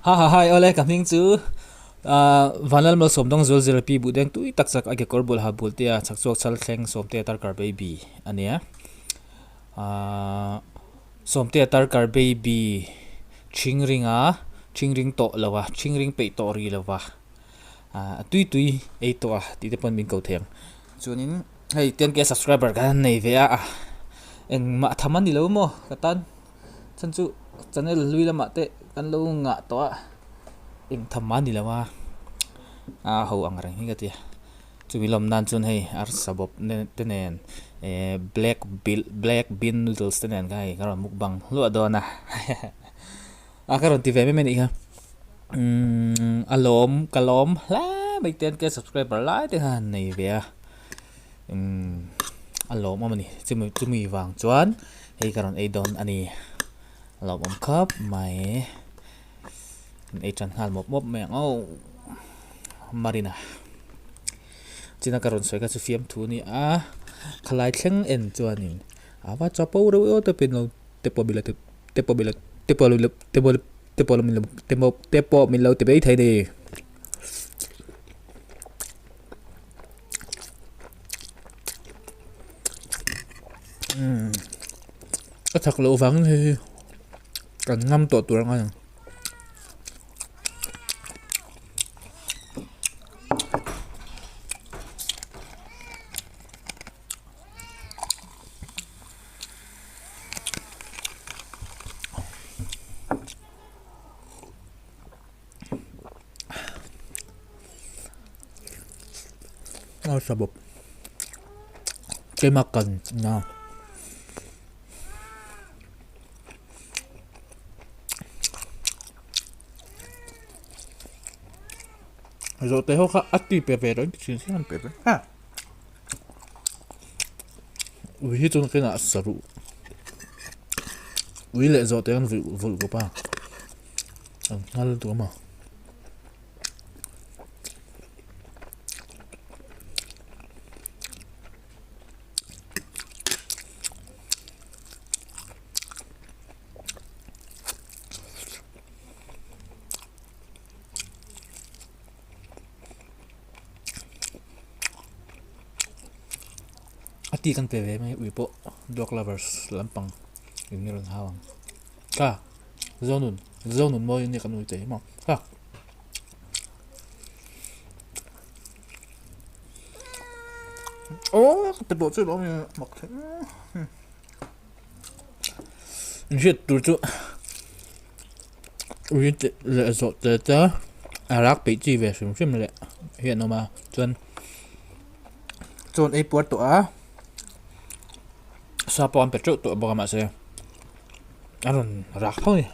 Ha ha hai awle ka hming chu Vanlal Malsawm dawng zual zir pi buh deng tui tak chak a kekawr bul ha bul te a chhak chhuak chal thleng Sawmtea Tarkar baby a nia. Sawmtea Tarkar baby thing ringa thing ring tawh lo a thing ring peih tawh rih lo va a tui tui ei tawh a tih te pawn min ko thei ang. Chuanin hei 10k subscriber kan nei ve a engmah tham a ni lo maw ka tan. Chhan chu channel hlui lamah te kan lo ngah tawh a, eng tham mah a ni lo a, a ho ang reng hi ka ti a. Chumi lawm nan chuan hei arsa bawp te nen eh black bil black bean noodles te nen kha hei ka rawn mukbang hluah dawn a a ka rawn ti ve mai mai a nih kha umm a lawm ka lawm hle mai ten ka subscriber lai te khan nei ve a. Umm a lawmawm a ni chumi chumi vang chuan hei ka rawn ei dawn a ni a lawmawm khawp mai an ei tan nghal mawp mawp mai ang aw Marina china ka rawn sawi kha chu fiamthu a ni a khalai thleng en chuanin a va chapo reuh reuh te pawh te pawh milo te pawh milo te pawh milo te pawh te pawh milo te pawh milo ti mai thei a ni. Ka chak loh vangin hei hi kan ngam tawh tur anga lang. A tha bawk keimah kan na zawh te ho kha a ti pe ve reng thin hian pe ve ha ui hi chuan kinah saruh ui leh zawh te an vulh bawk a. An nghal duh a maw? A ti kan pe ve mai ui pawh dog lovers lampang in rawn hau ang ka. Zonun Zonun mawi ania kan ui thei maw ha. Aw ka ti pawh chu lawm mak thei hriat tur chu ui te leh zawh te te a rak peih chi ve hrim hrim leh hi an awm a chuan chaw an ei puar tawh a sa pawh an pe teuh tawh bawk a mahse. A rawn rak tho a ni.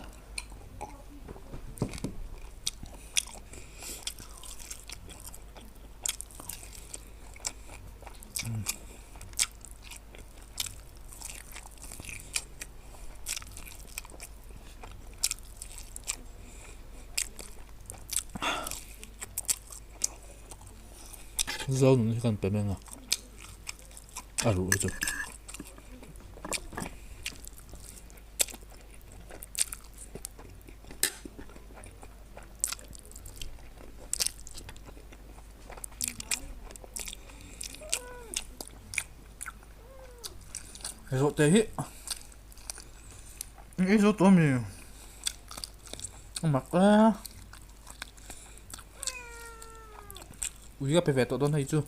Zo nun hi kan pe meng a a ruh hi chu. Zawh te hi ei zo tawh ami a mak a ui ka pe ve tawh dawn hei chu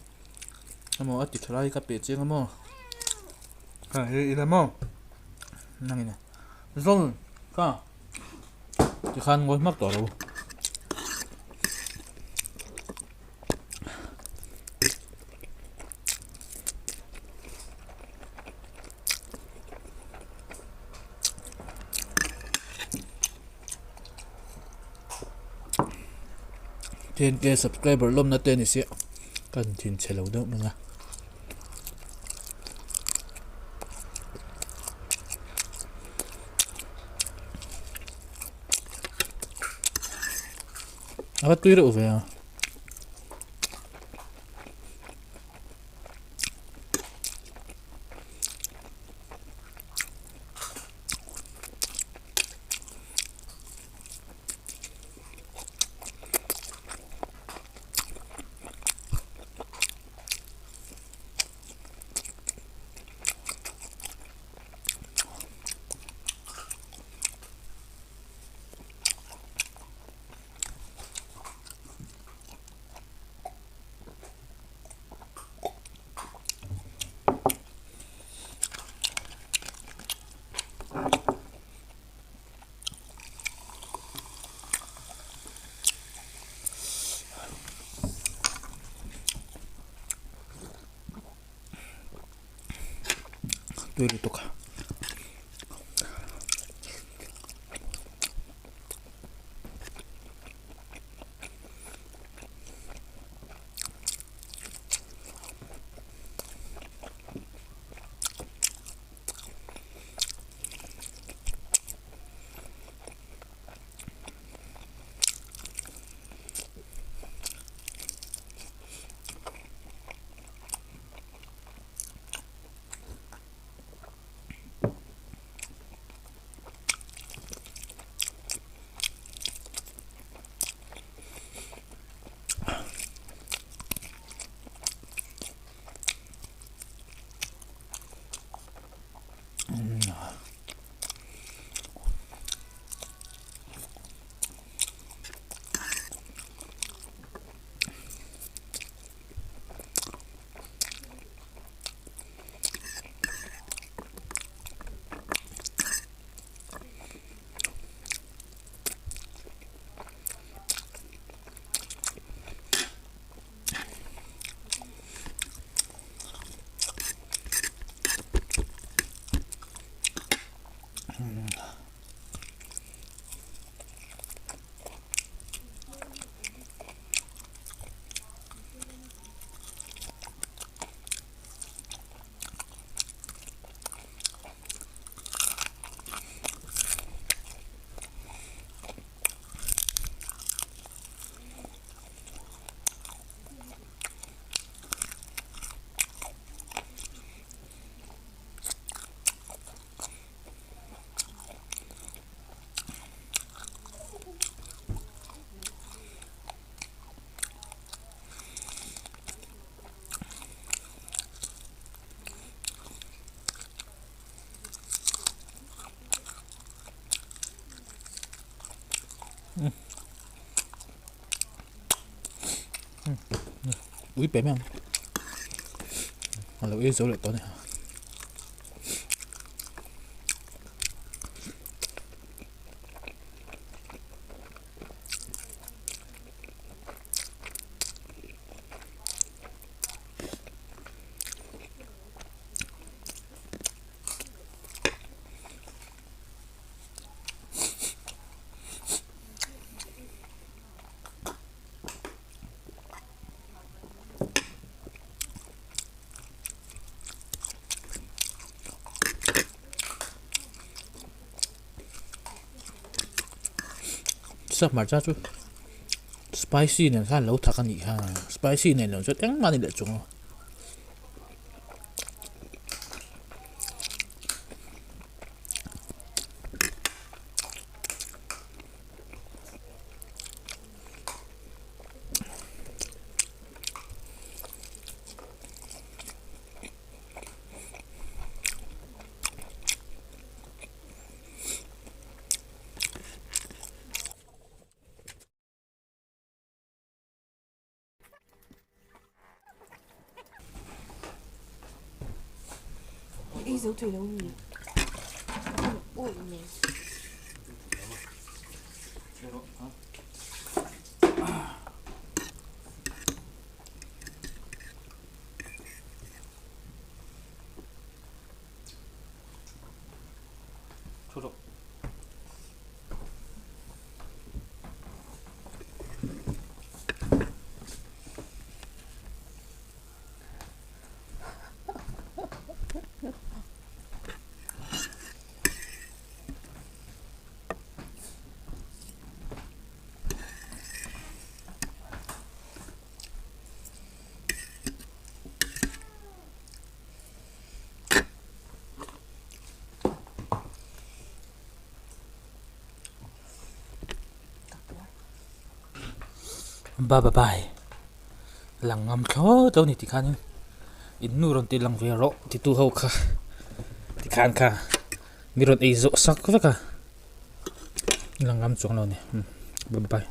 emaw a ti tha lai ka pe chiang a maw. Ha hei ila maw nangin a zawl ka tikhan ngawi hmak tawh lo. Ten K subscriber lawmna te ni sia kan thinchhe lo deuh mai a. A va tui reuh ve a. Tui lutuk a. Ui pe mai ang a lo ei zo leh tawh a ni. Sap hmarcha chu spicy nen khan lo thak a nih kha spicy nen lo chuan engmah a ni leh chuang lo. Ei zo thei lo mi. Ui mi. Ba ba bai lang ngam thlawt lo ni tikhanin in nu rawn ti lang ve rawh titu ho kha tikhan kha mi rawn ei zawh sak vek a lang ngam chuang lo ni ba ba bai.